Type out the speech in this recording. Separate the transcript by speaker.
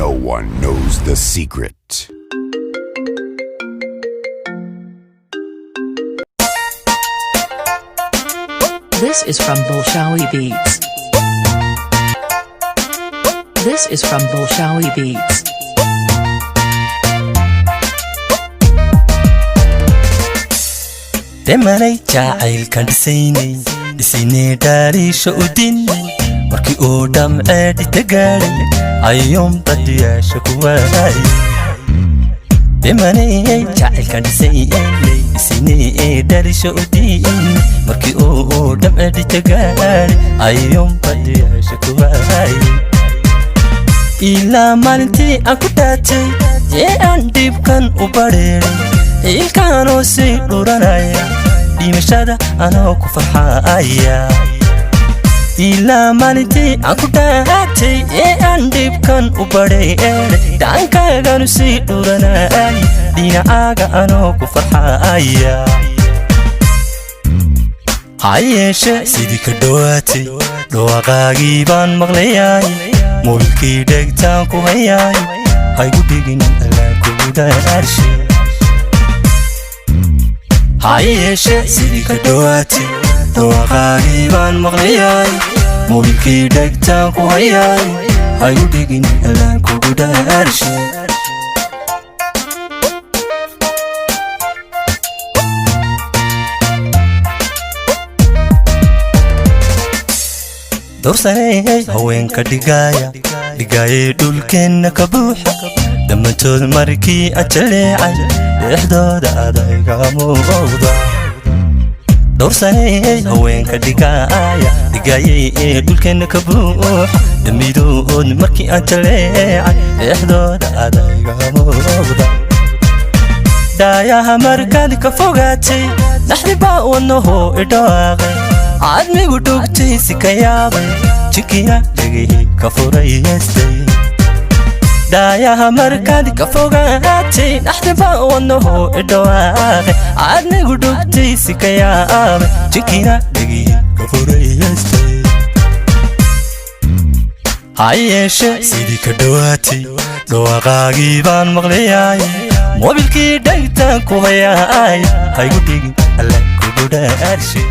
Speaker 1: No one knows the secret.
Speaker 2: This is from Bulshawi Beats. This is from Bolshawi Beats.
Speaker 3: Demanay jacaylkan dhisaynay, dhisaynay, dhaariisha u dinnay, markii uu dhamcee dhita gaadhay ayuun badiyaasha ku waayay. Demanay jacaylkan dhisaynay, dhisaynay, dhaariisha u dinnay, markii uu dhamcee dhita gaadhay ayuun badiyaasha ku waayay. Ilaa maalintii aan ku dhaatay ee aan dhibkan u badheeray, ciilkaanoo sii dhuranaya, dhimashada anoo ku farxaaya. Ilaa maalintii aan ku dhaatay ee aan dhibkan u badheeray, dhaankaaganu sii dhuranay, dhinacaaga anoo ku farxaaya. Ha yeeshe sidii ka dhowaatay, dhawaaqaagii baan maqlayaay, moobilkii dhegtaan ku hayaay, haygu dhigin, allaa kugu dhaarshe. Ha yeeshe sidii ka dhowaatay, dhawaaqaagii baan maqlayaay, moobilkii dhegtaan ku hayaay, haygu dhigin, allaa kugu dhaarshe. Doorsaney haweenka dhigaaya dhigaayay dhulkeenna ka buuxa, dhammantood markii ajaleecay dhexdooda adayga muuqda. Dhowrsaney haweenka dhigaaya dhigaayay ee dhulkeenna ka buuxa, dhammidood markii aan jaleecay dhexdooda adayga muuqda. Dhaayaha markaad ka fogaatay, naxdibaa wadnaho idhawaaqay, cadmigu dhugtiisi ka yaabay, jikina dhegihii ka furaystay. Dhaayaha markaad ka fogaatay, naxdibaa wadnaho idhawaaqay, cadmigu dhugtiisi ka yaabay, jikina dhegihii ka furaystay. Ha yeeshe sidii ka dhowaatay, dhawaaqaagii baan maqlayaay, moobilkii dhegtaan ku hayaay, haygu dhigin, alle kugu dhaarshe.